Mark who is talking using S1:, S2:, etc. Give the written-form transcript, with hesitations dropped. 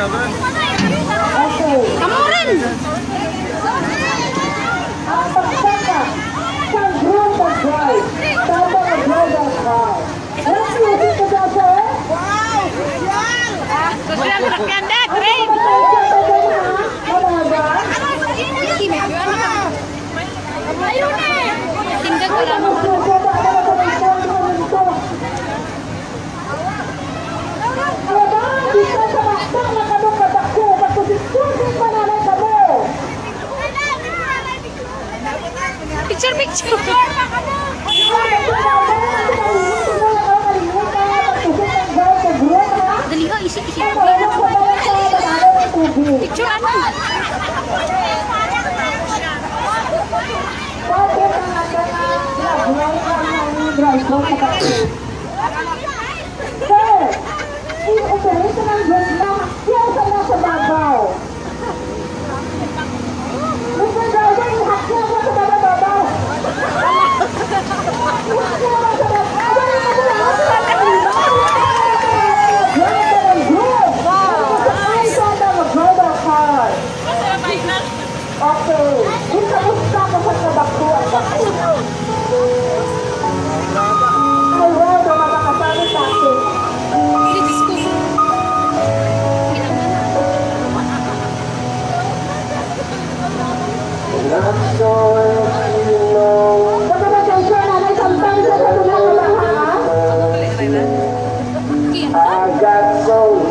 S1: Okay.
S2: Kamu rin!
S1: Ang pagsaka sa groom of bride, tama ang bridal car. Walang music ko sa sir?
S2: Social sakyan da, train!
S1: Mamaga?
S2: Tindag wala mo. Picture, picture! Dali ha, isip, isip. Picture ano?
S1: Sir, in-operation ng group na siya sa nasa babaw. Mr. Driver, ihakya mo sa babaw. Ihakya mo sa babaw. Okay. Kung kamusta ka sa kabakto ang bakto? Ay, well, makakasama sa akin.
S2: Hindi, Diyos ko.
S1: Pagkakasensya na, may samtang sa tulong na baha.
S2: Kaya,
S3: I got so